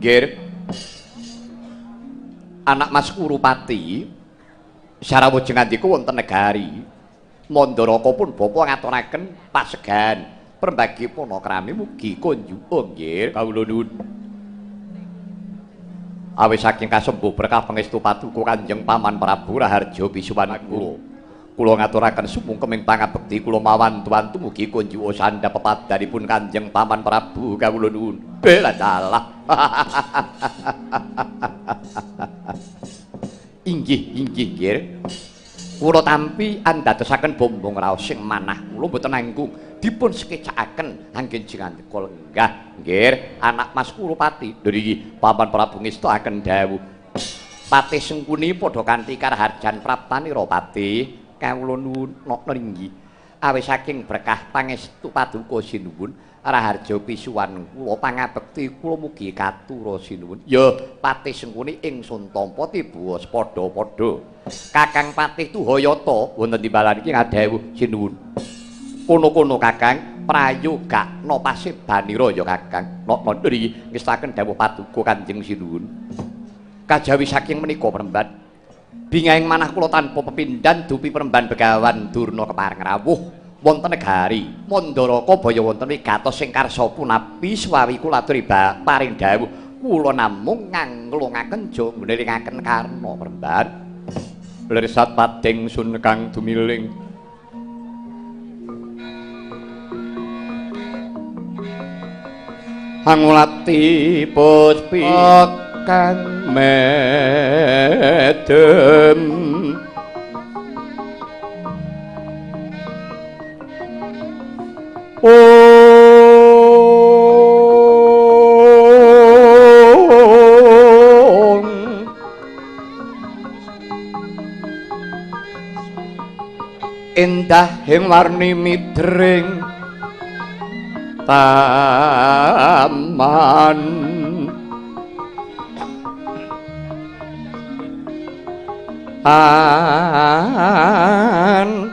Nggih. Anak Mas Kurupati sarawujeng andika wonten negari Mandaraka pun bapa ngaturaken pasegan perembagi panakrami mugi kunjuk nggih kawula nuwun. Awis saking kasembuh berkah pangestu paduka Kanjeng Paman Prabu Raharja pisuwan kula. Kula ngaturaken sumungkeming pangabekti kula mawantu-wantu mugi kunjuk sandhap pepadanipun Kanjeng Paman Prabu kawula nuwun. Bela dalah. Inggih, inggih nggih. Kula tampi andadosaken bombong raos sing manah kula mboten nanggung dipun sekecakaken anggen jengandika lenggah. Nggih, anak Mas Kurupati. Lho iki Paman Prabu ngestakaken dawuh. Patih Sengkuni padha kanthi karaharjan praptanira Patih. Kawula nuwun nokna inggih. Awis saking berkah pangestu paduka sinuwun Raharja pisuwan kula pangabekti kula mugi katura sinuwun. Ya Patih Sengkuni ingsun tampa tiba padha-padha. Kakang Patih Tuhayata wonten timbalan iki ngadhawuh sinuwun. Kono-kono Kakang prayogakna pasebanira ya Kakang. Nokna nggih ngestaken dawuh paduka Kanjeng Sinuwun. Kajawi saking menika Premban bingahing manah kula tanpa pepindhan dupi Premban Begawan Durna kepareng rawuh wonten negari Mandaraka baya wonten wigatos sing karsa punapi suwawi kula aturi paring dawuh kula namung nganglungaken janggelingaken karna Premban. Lirsat pating sun kang dumiling angulati puspi kang medem ong endah ing warni midring taman an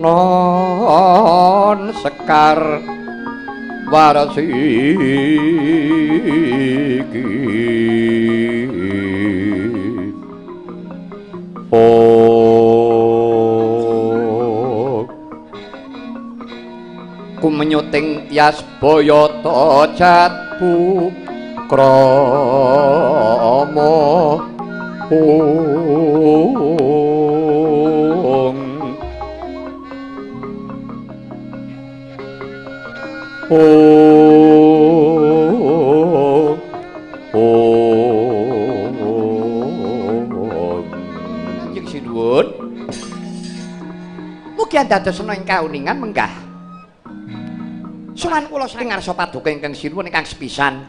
non sekar warsiki oh kumenyuting tias boyota jatbu krama ong ong ong. Kanjeng Sinuwun mugi andadosna ing kauningan menggah sowan kula saking ngarsa paduka ingkang sinuwun ingkang sepisan.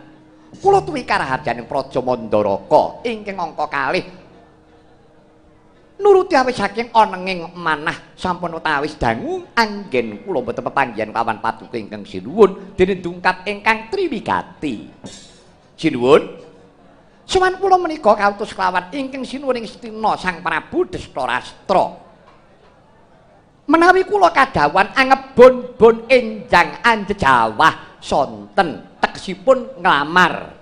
Kula tuwi karaharjaning Praja Mandaraka ingkang angka kalih nuruti awis saking onenging manah sampun utawis dangu anggen kula mboten pepanggihan kawan paduka ingkang sinuwun dene dungkap ingkang triwigati. Sinuwun sowan kula menika kautus kelawan ingkang sinuwun ing Astina Sang Prabu Destarastra. Menawi kula kadhawuhan angebon-bon enjang anjejawah sonten tegesipun nglamar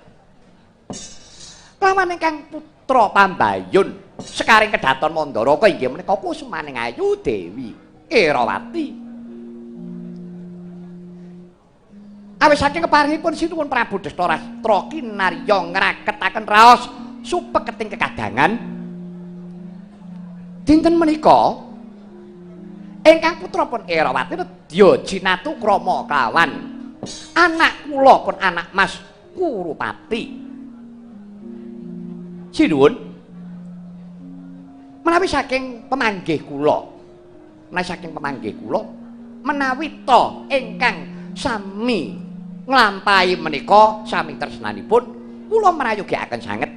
lawan ingkang putra pambayun sekaring kedaton Mandaraka inggih menika kusumaning ayu Dewi Erawati. Awis saking keparingipun Sinuwun Prabu Destarastra kinarya ngraketaken raos supeketing kekadangan dinten menika ingkang putra pun Erawati nedya jinatu krama kelawan anak kula pun anak Mas Kurupati. Sinuwun menawi saking pemanggih kula, menawi saking pemanggih kula menawi ta ingkang sami nglampahi menika sami tresnanipun kula mrayogikaken sanget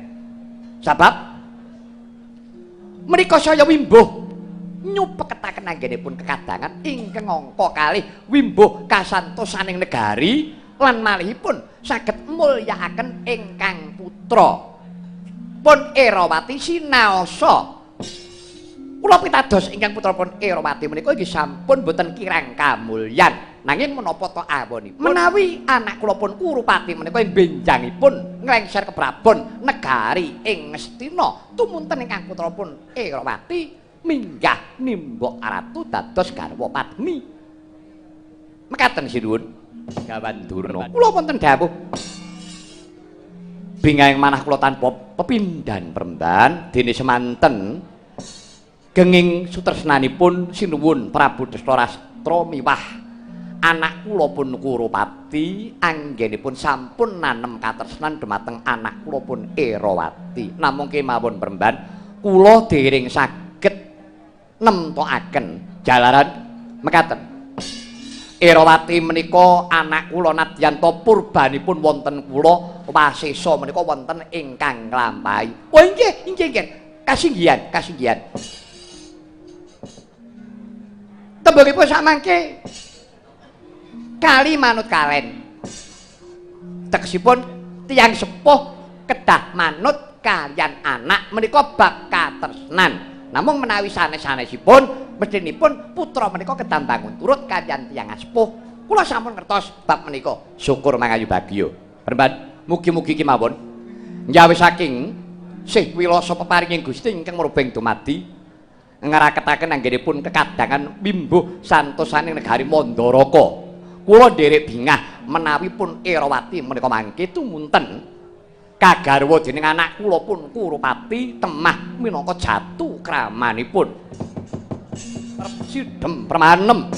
sabab menika saya wimbuh nyupeketaken anggenipun kekadangan ingkang angka kalih wimbuh kasantosaning negari lan malihipun saged mulyakaken ingkang putra pun Erawati sinaosa. Kula pitados ingkang putra pun Erawati menika inggih sampun boten kirang kamulyan. Nanging menapa to awonipun menawi anak kula pun Kurupati menika ing benjangipun nglengser keprabon negari ing Ngastina tumunten ingkang putra pun Erawati minggah nimbok ratu dados garwa padmi. Mekaten sinuwun Gawan Durna. Kula wonten dawuh. Bingahing manah kula tanpa pepindhan peremban dene semanten genging sutresnanipun sinuwun Prabu Destarastra miwah anak kula pun Kurupati anggenipun sampun nanem katresnan dumateng anak kula pun Erawati. Namung kemawon peremban kula dereng saged nemtokaken jalaran mekaten. Erawati menika anak kula nadyan ta purbanipun wonten kula wasesa menika wonten ingkang nglampahi. Oh inggih, inggih inggih. Kasinggihan, kasinggihan. Tembungipun samangke kali manut kalen. Tegesipun tiyang sepuh kedah manut kaliyan anak menika bab katresnan. Namung menawi sanes-sanesipun mestinipun putra menika kedah bangun turut kaliyan tiyang sepuh. Kula sampun ngertos bab menika. Syukur mangayu bagya. Peremban mugi-mugi kemawon njawis saking sih wilasa peparinging Gusti ingkang murbeng dumadi ngraketaken anggenipun kekadangan wimbuh santosaning negari Mandaraka. Kula nderek bingah menawi pun Erawati menika mangke tumunten kagarwa dening anak kula pun Kurupati temah minangka jatu kramanipun. Sidhem permanem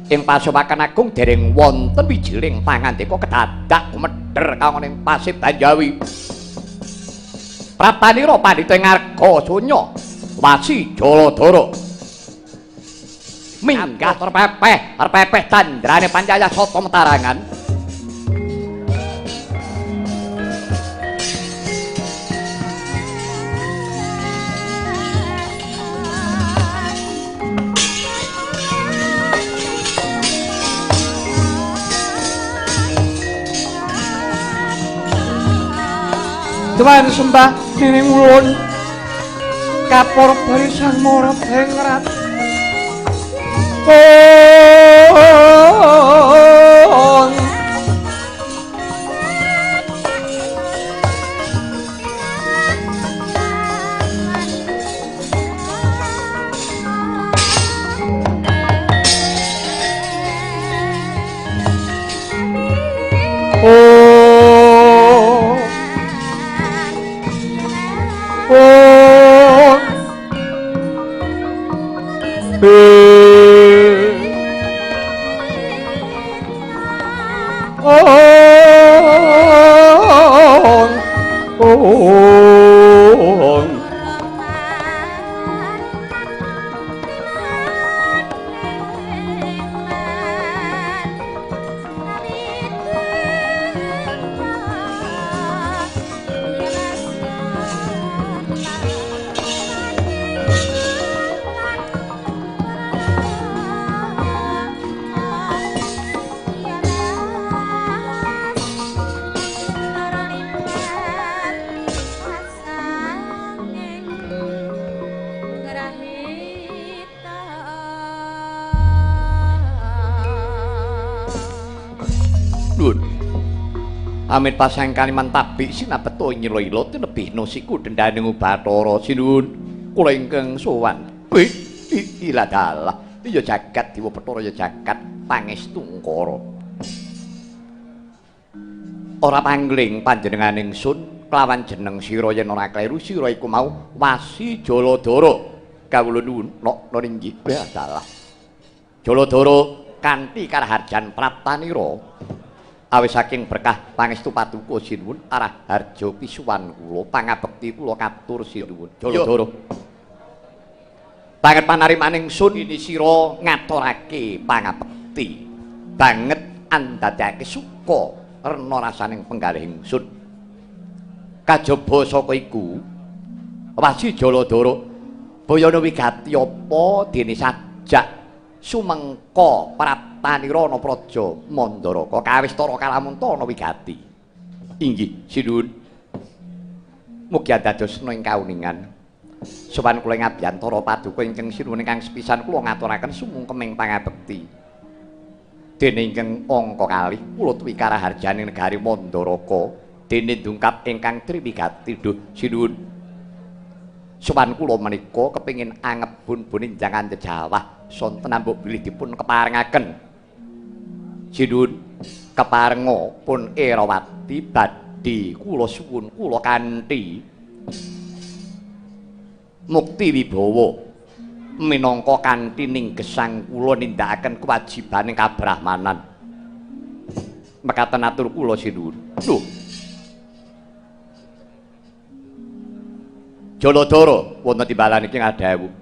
ing Pasowakan Agung dereng wonten wijiling pangandika kedadak gumedher kang ing Pasih Banjawi. Prapanira pandhita ing ngarga sunya Wasi Jaladara minggah terpepeh terpepeh candrane pancaya sata metarangan. Tuan sembah nining ulun kapur barisan mara bengrat pun Amit pasang kaliman tabik sinabeto nyila-ila tinebih nosiku dendaning Bathara sinuwun kula ingkang sowan. Ila dalah ya jagat Dewa Bathara ya jagat pangestungkara. Ora pangling panjenengan ingsun kelawan jeneng sira yen ora kleru sira iku mau Wasi Jaladara. Kawula nuwun nok inggih dalah. Jaladara kanthi karaharjan praptanira awis saking berkah pangestu paduka sinuwun arah harja pisuwan kula pangabekti kula katur sinuwun Jaladara. Banget panarimaning sun ini sira ngaturake pangabekti banget andadekake suka rena rasaning penggalih ingsun. Kajaba saka iku Wasi Jaladara bayana wigati apa dene sajak sumengka praptanira ana praja Mandaraka kawistara kalamunta ana wigati. Inggih sinuwun. Mugi andadosna ing kauningan. Sowan kula ing abiyantara paduka ingkang sinuwun ingkang sepisan kula ngaturaken sumungkeming pangabekti. Dene ingkang angka kalih kula twikaraharjaning negari Mandaraka dene dungkap ingkang triwigati duh sinuwun. Sowan kula menika kepengin angebun-bun injangan jejawah sonten ambuk bilih dipun keparengaken. Sinuwun keparenga pun Erawati badhe kula suwun kula kanthi mukti wibawa minangka kanthi ning gesang kula nindakaken kewajibane kabrahmanan. Mekaten atur kula sinuwun. Lho. Jaladara wonten timbalan iki ngadhawuh.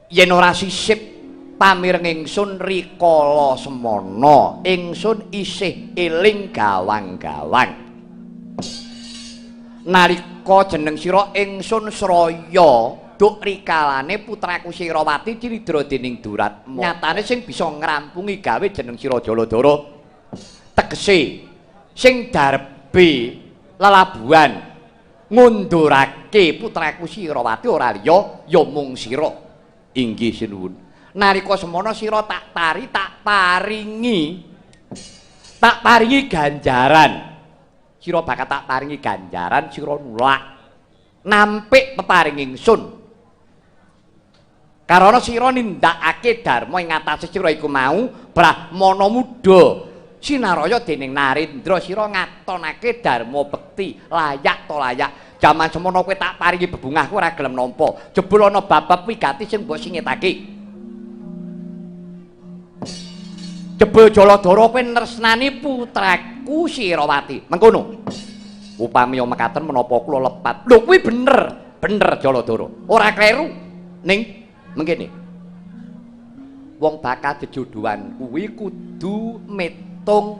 Yen ora sisip pamireng ingsun rikala semana, ingsun isih eling gawang-gawang. Nalika jeneng sira ingsun sraya duk rikalane putraku Sirawati cridra dening Duratma. Nyatane sing bisa ngrampungi gawe jeneng sira Jaladara tegese sing darbe lelabuhan ngundurake putraku Sirawati ora liya ya mung sira. Inggih sinuwun. Nalika semana sira tak tari tak paringi ganjaran. Sira bakal tak paringi ganjaran sira nulak nampik peparing ingsun. Karana sira nindakake dharma ing atase sira iku mau brahmana muda sinaraya dening Narendra sira ngatonake dharma bekti layak to layak. Jaman semono kowe tak paringi bebungahku ora gelem nampa. Jebul ana bab-bab wigati sing mbok singitake. Jebul Jaladara kowe nresnani putraku Sirawati. Mengkono. Upami mekaten menapa kula lepat. Lho kuwi bener, bener Jaladara. Ora kleru. Ning mengkene. Wong bakal jejodohan kuwi kudu metung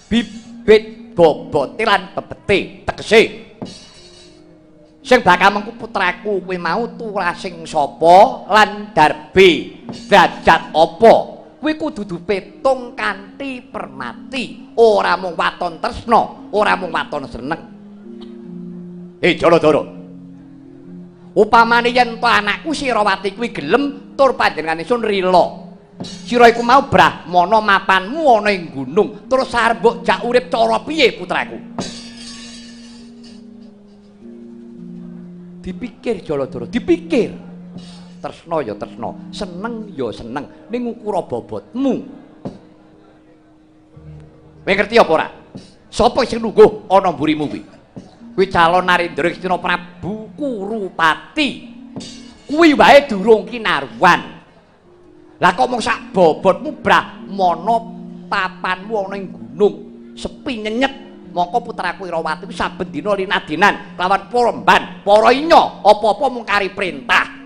bibit bobote lan bebete tegese. Sing bakal mengku putraku kuwi mau turasing sapa lan darbe derajat apa kuwi kudu dipetung kanthi permati, ora mung waton tresna, ora mung waton seneng. Jaladara. Upamane yen to anakku Sirawati kuwi gelem tur panjenengane sun rila. Sira iku mau brahmana mapanmu ana ing gunung, terus arep mbok jak urip cara piye putraku? Dipikir Jaladara, dipikir. Tresna ya tresna, seneng ya seneng, ning ukura bobotmu. Kowe ngerti apa ora? Sapa sing lungguh ana mburimu kuwi? Kuwi calon Narendra Krisna Prabu Kurupati. Kuwi wae durung kinaruan. Lah kok mung sak bobotmu brahmana papanmu ana ing gunung, sepi nyenyet. Mongko putraku Irawati kuwi saben dina linadinan kelawan para mban, para inya, apa-apa mung kari perintah.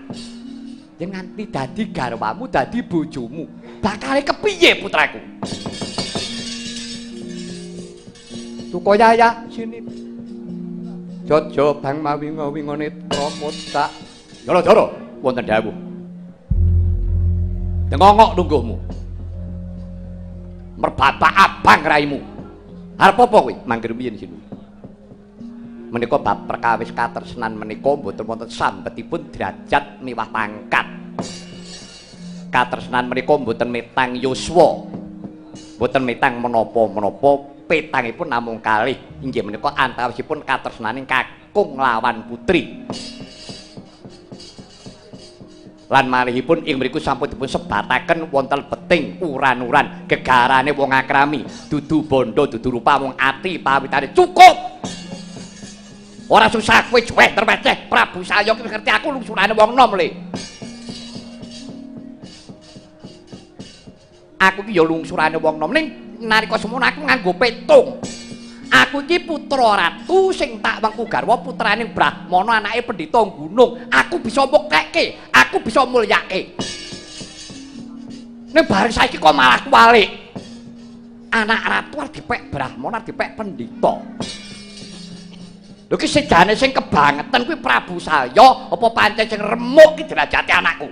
Yen nganti dadi garwamu, dadi bojomu, bakale kepiye putraku? Tukaya ya sini. Jojo bang mawinga-winga netra kotak. Jaladara wonten dawuh. Dengongok lungguhmu. Merbabak abang raimu. Arep apa kowe? Mangke rumiyin sinu. Menika bab perkawis katresnan menika mboten wonten sambetipun derajat miwah pangkat. Katresnan menika mboten metang yuswa. Mboten metang menapa-menapa, petangipun namung kalih inggih menika antawisipun katresnaning kakung lawan putri. Lan malihipun ing mriku sampun dipun sebataken wonten beting uran-uran gegarane wong akrami, dudu bondo dudu rupa wong ati pawitane cukup. Ora susah kowe juweh terweceh Prabu Salya ki ngerti aku lungsurane wong nom le. Aku ki ya lungsurane wong nom ning nalika semono aku nganggo petung. Aku iki putra ratu sing tak wengku garwa putrane Brahmana anake pendhita gunung. Aku bisa muktekke, aku bisa mulyake. Ning bareng saiki kok malah kuwalik. Anak ratu arep dipek Brahmana, dipek pendhita. Lho ki sejane sing kebangetan kuwi Prabu Salya apa pancen sing remuk ki derajate anakku.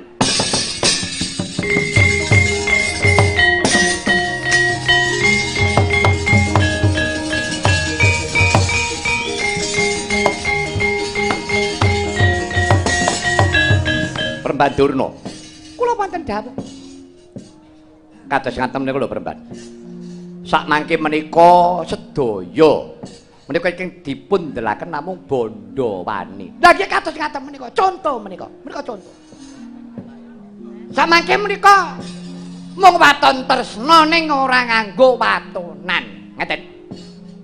Perembandurna. Kula wonten dawuh. Kados ngaten menika lho Peremban. Sakmangke menika sedaya menika ingkang dipun delaken namung bondo wani. Lah nggih kados ngaten menika conto menika. Menika conto. Samangke menika mung waton tresna ning ora nganggo watonan. Ngeten.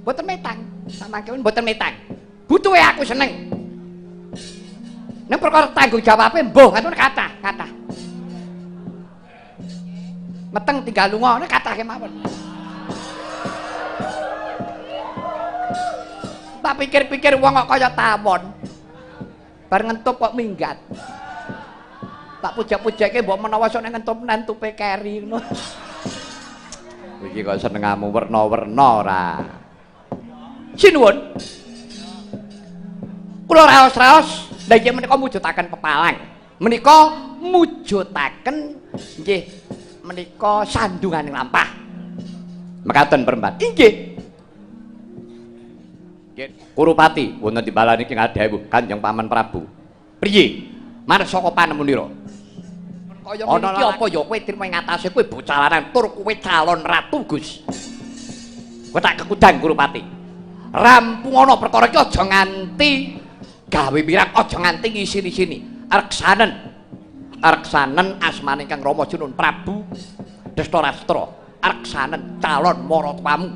Mboten metang. Samangke mboten metang. Butuhe aku seneng. Ning perkara tanggung jawabe mbuh ngoten kathah, kathah. Meteng tinggal lunga nek kathah kemawon. Tak pikir-pikir wong kok kaya tawon. Bar ngentup kok minggat. Tak pujak-pujake mbok menawa sok nek ngentup nentupe keri ngono. Iki kok senengamu werna-werna ora. Sinuwun. Kula raos-raos lha iki menika mujudaken pepalang. Menika mujudaken nggih menika sandunganing lampah. Mekaten Peremban. Inggih. Kurupati wonten timbalan iki ngadhawuh Kanjeng Paman Prabu. Priye? Marsaka panemunira. Kaya ngene iki apa ya kowe trimo ing atase kowe bocah lanang tur kowe calon ratu, Gus. Kowe tak kekudang Kurupati. Rampung ana perkara iki aja nganti gawe pirang, aja nganti ngisini-sini. Reksanen. Reksanen asmane Kang Rama Junun Prabu Destarastra. Reksanen calon maratuwamu.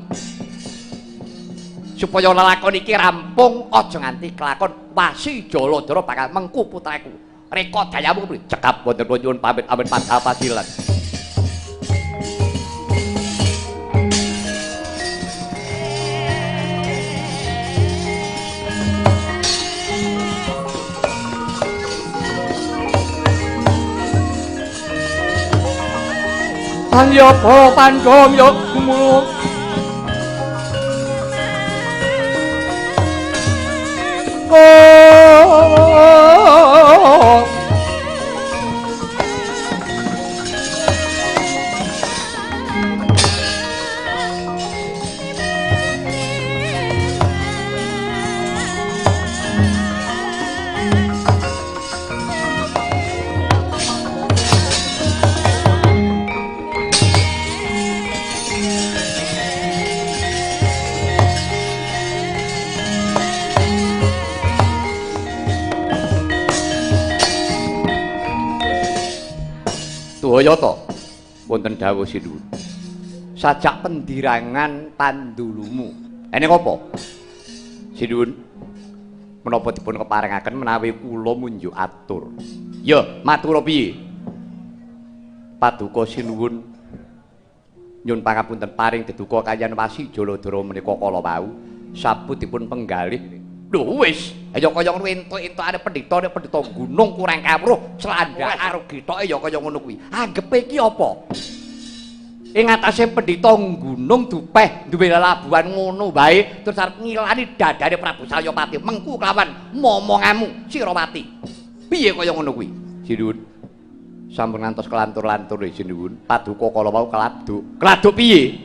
Supaya lelakon iki rampung aja nganti kelakon Wasi Jaladara bakal mengku putraku. Reka dayamu kepriye? Cekap wonten kula nyuwun pamit amin padha-padilan. Sangya para Pandhawa ya gumulung. Tuhayata wonten dawuh sinuwun. Sajak pendirangan pandulumu. Eneng apa? Sinuwun menapa dipun keparengaken menawi kula munjuk atur. Ya, matur piye? Paduka sinuwun nyun pangapunten paring deduka kaliyan Wasi Jaladara menika kala wau sabut dipun penggalih. Lho wis, ya kaya ngono entuk-entukane pendhita nek pendhita gunung kurang kawruh slandhak karo getoke ya kaya ngono kuwi. Anggepe iki apa? Ing atase pendhita gunung dupeh duwe lelabuhan ngono wae terus arep ngilani dadane Prabu Salyapati mengku kelawan momongamu Sirawati. Piye kaya ngono kuwi? Sinuwun sampun ngantos kelantur-lantur sinuwun. Paduka kala wau keladuk. Keladuk piye?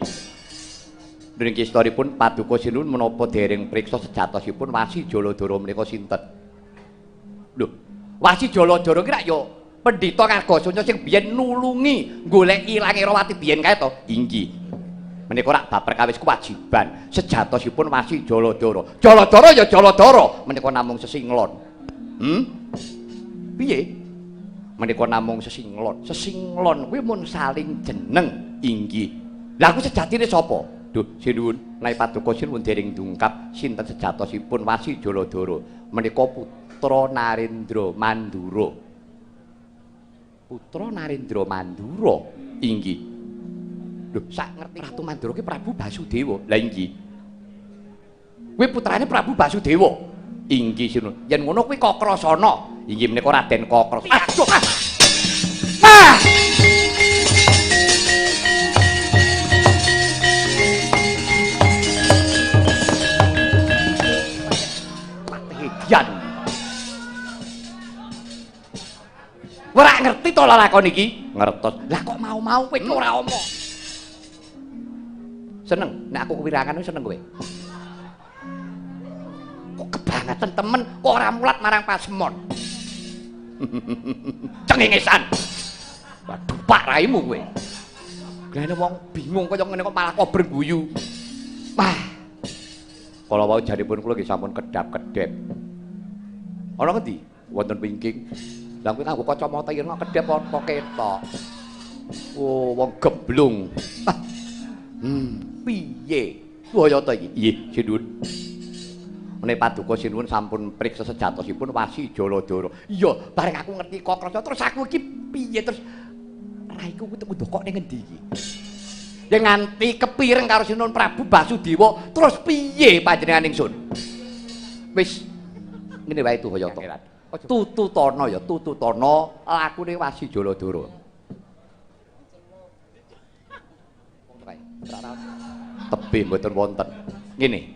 Niki istoripun paduka sinuwun menapa dereng priksa sejatosipun Wasi Jaladara menika sinten? Lho, Wasi Jaladara ki rak ya pendhita Ngargasanya sing biyen nulungi golek ilange Rawati biyen kae to? Inggih. Menika rak bab perkawis kewajiban sejatosipun Wasi Jaladara. Jaladara ya Jaladara, menika namung sesinglon. Piye? Menika namung sesinglon. Sesinglon kuwi mun saling jeneng. Inggih. Lah aku sejatine sapa? Duh, sinuwun, nek paduka sinuwun dereng dungkap sinten sejatosipun Wasi Jaladara menika putra Narendra Mandura. Putra Narendra Mandura. Inggih. Lho, sak ngerti Ratu Mandura ki Prabu Basudewa. Lah inggih. Kuwi putrane Prabu Basudewa. Inggih sinuwun. Yen ngono kuwi Kakrasana. Inggih menika Raden Kakrasana. Aduh. Ah! Yan. Ora ngerti to lelakon iki? Ngertos. Lah kok mau-mau kowe iki ora omong. Seneng nek aku kewirangan seneng kowe. Kok kebangetan temen kok ora mulat marang pasemon. Cengengesan. Waduh pak raimu kowe. Glene wong bingung kaya ngene kok malah kober guyu. Wah. Kala wau janipun kula nggih sampun kedhap-kedhep. Ana ngendi? Wonten wingking. Lah kuwi nganggo kacamata yen kedhep apa ketok. Oh, wong gemblung. Piye? Wayata iki. Nggih, sinuwun. Menawi paduka sinuwun sampun priksa sejatosipun Wasi Jaladara. Iya, bareng aku ngerti Kakrasa terus aku iki piye terus raiku kudu kok ning ngendi iki? Yen nganti kepireng karo Sinuwun Prabu Basudewa, terus piye panjenengan ingsun? Wis ngene wae Tuhayata. Tututana ya, tututana lakune Wasi Jaladara. Tebih mboten wonten. Ngene.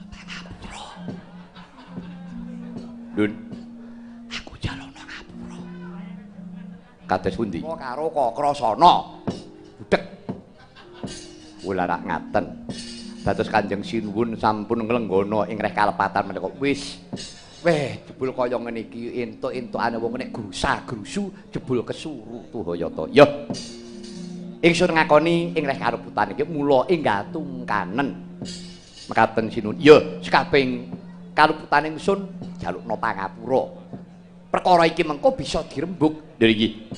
Ngapura. Dun. Aku jalana ngapura. Kados pundi? Karo Kakrasana. Budheg. Kula rak ngaten. Dados Kanjeng Sinuwun sampun nglenggana ing reh kalepatan menika. Wis. Weh, jebul kaya ngene iki entuk-entukane wong nek grusa-grusu jebul kesuru Tuhayata. Ya. Ingsun ngakoni ing reh kareputan iki mula enggal tungkanen. Mekaten Sinuwun. Ya, sekabehing kaluputan ingsun jalukna pangapura. Perkara iki mengko bisa dirembug. Lha iki.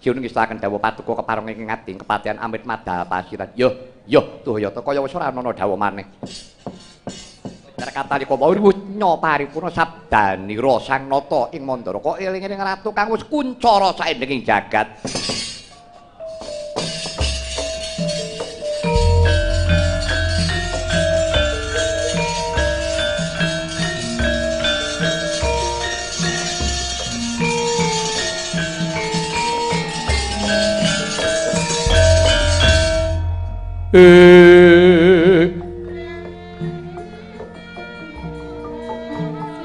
Sinuwun ngestakaken dawuh paduka kepareng ing ngati kepatihan amit madal pasiran. Ya, ya Tuhayata kaya wis ora ana dawuh maneh. Katalika wau wunya paripurna sabdanira Sang Nata ing Mandaraka eling-eling ratu kang wis kuncara saendenging jagat.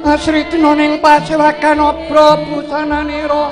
Asritna ning pasewakan abra busananira.